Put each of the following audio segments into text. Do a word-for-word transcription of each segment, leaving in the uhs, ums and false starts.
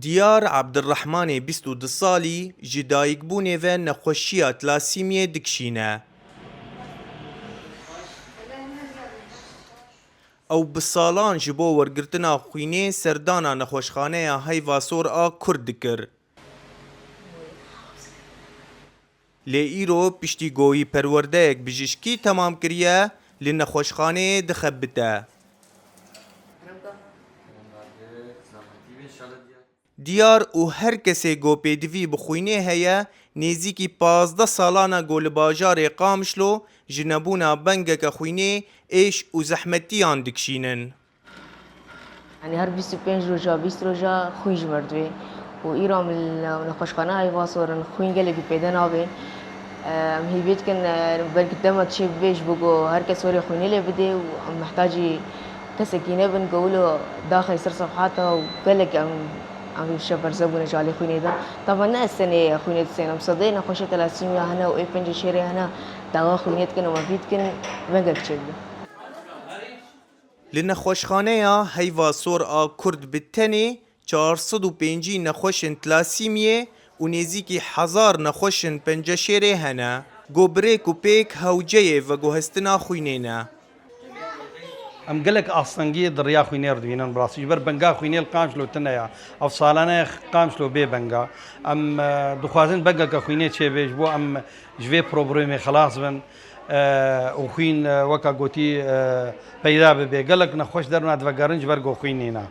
Diyar Ebdirrehmanê bîst û du salî ji dayikbûnê ve nexweşiya tlasîmiyê dikişîne. Ew bi salan ji bo wergirtina xwînê serdana nexweşxaneya Heyva Sor a Kurd dikir. Lê îro piştî ku wî perwerdeyek bijîşkî temam kiriye, li nexweşxaneyê dixebite. Diyar û her kesê ku pêdivî bi xwînê heye, nêzîkî pazdeh salan e ku li bajarê Qamişlo ji nebûna bengeke xwînê êş û zehmetiyan dikişînin. Yanî her bîst û pênc roja, bîst roja xwîn ji me re dibê. Û îro em li nexweşxaneya Heyva Sor in, xwîn gelekî pêde nabe. Em hîvê dikin, e, belkî demek çê bibe ji bo ku her kes were xwînê lê bidê û em mihtacî kesekî nebin ku wilo daxê ser sefhata û gelek em, em şeberze bûne ji alî xwînê de. Taban ne ez tenê xwînê disênim. Sedê nexweşê telasîmiya hene û ê penceşêrê hene dawa xwînê dikin û me hîvî dikin vengek çêbibe. Li nexweşxaneya Heyva Sor a Kurd bi tenê çar sed û pêncî nexweşên tlasîmiyê û nêzîkî hezar nexweşên penceşêrê hene. Ku bi rêk û pêk hewceyê veguhestina xwînê ne. Em gelek astengiyê di riya xwînê re dibînin, bi rastî ji ber benga xwînê li Qamişlo tune ya. Ev salane Qamişlo bê benga. Em, e, dixwazin bengeke xwînê çêbe ji bo em ji vê problemê xelas bin, e, û xwîn, e, weka gotî, e, peyda bibe. Gelek nexweş derna divegerin ji ber ku xwîn nîne.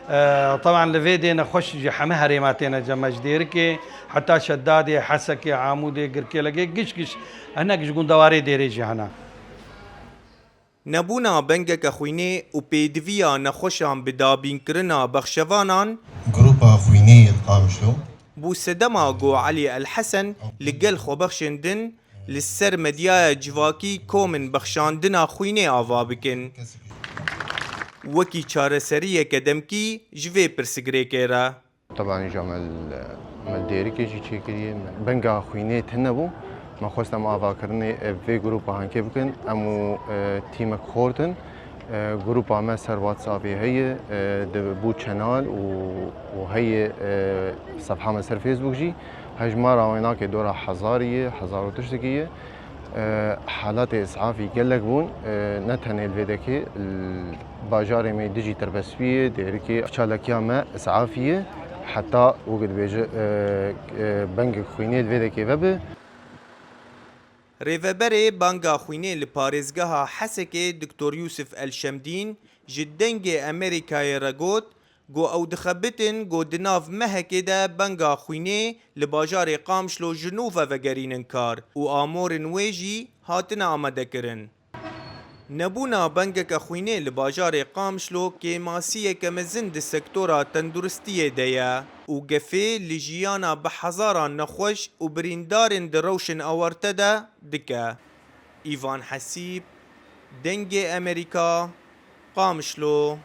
E, teban li vê dê nexweş ji heme herêma têne cem me, ji Dêrikê heta Şedadê, Hesekê, Amûdê, Girkêlekê, giş giş hinek ji gundewarê Dêrê jî hene. Nebûna bengeke xwînê û pêdiviya nexweşan bi dabînkirina bexşevanan Grupa Xwînê yên Qamişlo bû sedema ku Elî El Hesen li gel xwebexşên din li ser medyaya civakî kom in bexşandina xwînê ava bikin. Wekî çareseriyeke demkî ji vê pirsigirêkê re. Tebanî ja me li, me li Dêrikê jî çêkiriye. Me benga xwînê tune bû. Me xwest em avakirinê, e, vê grupa hankê bikin. Em û, e, tîmek xortin. E, grupa me ser WhatsAppê heye, e, di, bû çenal û, û heye, e, sefha me ser Facebook jî. Hejmara wê nake dora hezarî ye, hezar û tiştekî ye. E, halatê îsafî gelek bûn, e, ne tenê li vê dekê, li bajarê me dijî Terbespiyê, Dêrikê, çalakiya me îsafî ye. Heta wek dibêje, e, e, bengek xwînê li vê dekê vebe. Rêveberê Banga Xwînê li parêzgeha Hesekê Doktor Yûsif El Şemdîn ji Dengê Amerîkayê re got, Ku ew dixebitin ku di nav mehekê de benga xwînê li bajarê Qamişlo ji nû ve vegerînin kar û amorên wê jî hatine amadekirin. Nebûna bengeke xwînê li bajarê Qamişlo kêmasiyeke mezin di sektora tenduristiyê de ye û gefê li jiyana bi hezaran nexweş û birîndarên di rewşên awarte de dike. Îvan Hesîb, Dengê Amerîka, Qamişlo.